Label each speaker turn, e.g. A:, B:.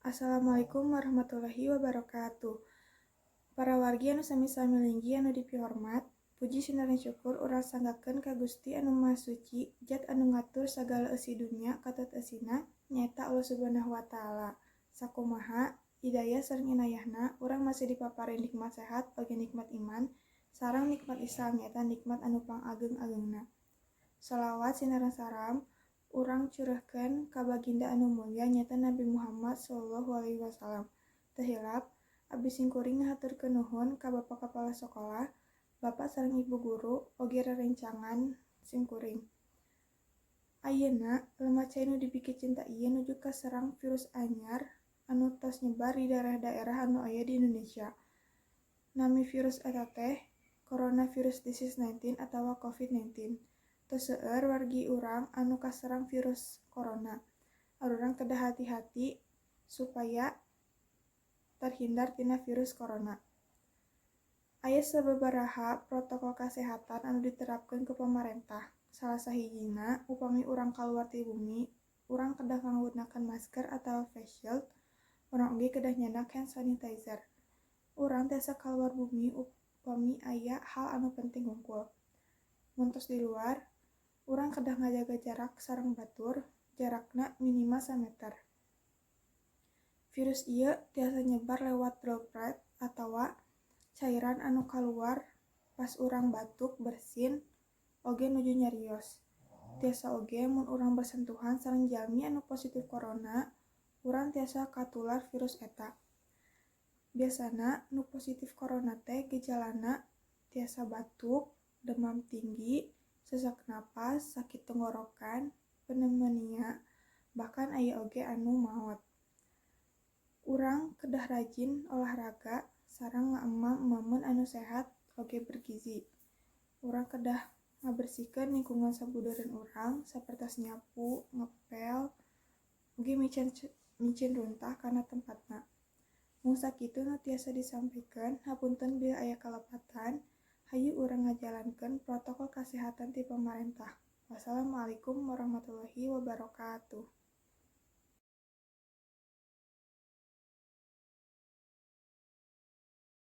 A: Assalamualaikum warahmatullahi wabarakatuh. Para wargi anu sami-sami linggih anu dipihormat, puji sinareng syukur urang sanggakeun ka Gusti Anu Maha Suci, Zat anu ngatur sagala eusi dunya katut eusina, nyaeta Allah Subhanahu wa Ta'ala. Sakumaha hidayah sareng inayahna, urang masih dipaparin nikmat sehat oge nikmat iman, sareng nikmat Islam, nyaeta nikmat anu pangageng-agengna. Salawat sinareng salam urang curahkeun ka baginda anu mulya, nyaeta Nabi Muhammad sallallahu alaihi wasallam. Teu hilap, abdi simkuring ngahaturkeun nuhun ka Bapak Kepala Sekolah, Bapak sareng Ibu guru, oge rerencangan simkuring. Ayeuna lemah cai nu dipikacinta ieu nuju kaserang virus anyar anu tos nyebar di daerah-daerah anu aya di Indonesia. Nami virus eta teh Coronavirus Disease 19 atawa COVID-19. Tos seueur wargi urang anu kaserang virus corona. Arurang kedah hati-hati supaya terhindar tina virus corona. Aya sababaraha protokol kasehatan anu diterapkeun ku pamarentah. Salah sahijina, upami urang kaluar ti bumi, urang kedah nganggunakeun masker atawa face shield, urang oge kedah nyandak hand sanitizer. Urang tiasa kaluar bumi upami aya hal anu penting hungkul. Mun tos di luar, urang kedah ngajaga jarak sareng batur, jarakna minimal sameter. Virus ieu tiasa nyebar lewat droplet atawa cairan anu kaluar pas urang batuk, bersin, oge nuju nyarios. Tiasa oge mun urang bersentuhan sareng jalmi anu positif corona, urang tiasa katular virus eta. Biasana nu positif corona teh gejalana tiasa batuk, demam tinggi, sesak napas, sakit tenggorokan, pneumonia, bahkan aya oge anu maot. Urang kedah rajin olahraga sareng ngaemam-emameun anu sehat oge bergizi. Urang kedah ngabersihkeun lingkungan sabudeureun urang, sapertos nyapu, ngepel, oge miceun runtah kana tempatna. Mung sakitu nu tiasa disampikeun, hapunten bilih aya kalepatan. Hayu urang ngajalankeun protokol kasehatan ti pamarentah. Wassalamualaikum warahmatullahi wabarakatuh.